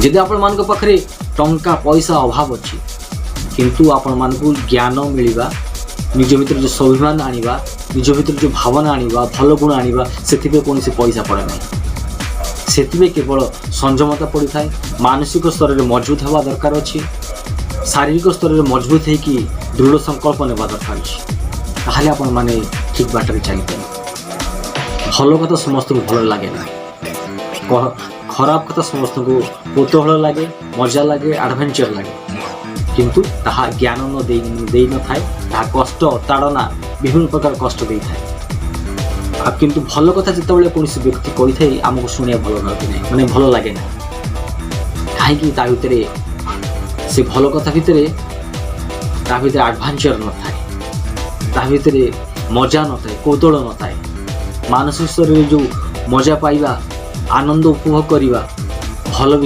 ଯଦି ଆପଣମାନଙ୍କ ପାଖରେ ଟଙ୍କା ପଇସା ଅଭାବ ଅଛି, କିନ୍ତୁ ଆପଣମାନଙ୍କୁ ଜ୍ଞାନ ମିଳିବା, ନିଜ ଭିତରେ ଯେଉଁ ସ୍ୱାଭିମାନ ଆଣିବା, ନିଜ ଭିତରେ ଯେଉଁ ଭାବନା ଆଣିବା, ଭଲ ଗୁଣ ଆଣିବା, ସେଥିପାଇଁ କୌଣସି ପଇସା ପଡ଼େ ନାହିଁ। ସେଥିପାଇଁ କେବଳ ସଂଯମତା ପଡ଼ିଥାଏ। ମାନସିକ ସ୍ତରରେ ମଜବୁତ ହେବା ଦରକାର ଅଛି। ଶାରୀରିକ ସ୍ତରରେ ମଜବୁତ ହେଇକି ଦୃଢ଼ ସଂକଳ୍ପ ନେବା ଦରକାର ଅଛି। ତାହେଲେ ଆପଣମାନେ ଠିକ୍ ବାଟରେ ଚାଲିପାରିବେ। ଭଲ କଥା ସମସ୍ତଙ୍କୁ ଭଲ ଲାଗେ ନା। ଖରାପ କଥା ସମସ୍ତଙ୍କୁ କୌତୂହଳ ଲାଗେ, ମଜା ଲାଗେ, ଆଡ଼ଭେଞ୍ଚର ଲାଗେ। କିନ୍ତୁ ତାହା ଜ୍ଞାନ ନ ଦେଇ ଦେଇନଥାଏ। ତାହା କଷ୍ଟ, ତାଡ଼ନା, ବିଭିନ୍ନ ପ୍ରକାର କଷ୍ଟ ଦେଇଥାଏ। ଆଉ କିନ୍ତୁ ଭଲ କଥା ଯେତେବେଳେ କୌଣସି ବ୍ୟକ୍ତି କହିଥାଏ, ଆମକୁ ଶୁଣିବା ଭଲ ଲାଗେ ନାହିଁ, ମାନେ ଭଲ ଲାଗେ ନାହିଁ। କାହିଁକି? ତା ଭିତରେ, ସେ ଭଲ କଥା ଭିତରେ, ତା ଭିତରେ ଆଡ଼ଭେଞ୍ଚର ନଥାଏ, ତା ଭିତରେ ମଜା ନଥାଏ, କୌତୂହଳ ନଥାଏ। ମାନସିକ ସ୍ତରରେ ଯେଉଁ ମଜା ପାଇବା, ଆନନ୍ଦ ଉପଭୋଗ କରିବା ଭଲ ବିଷୟ।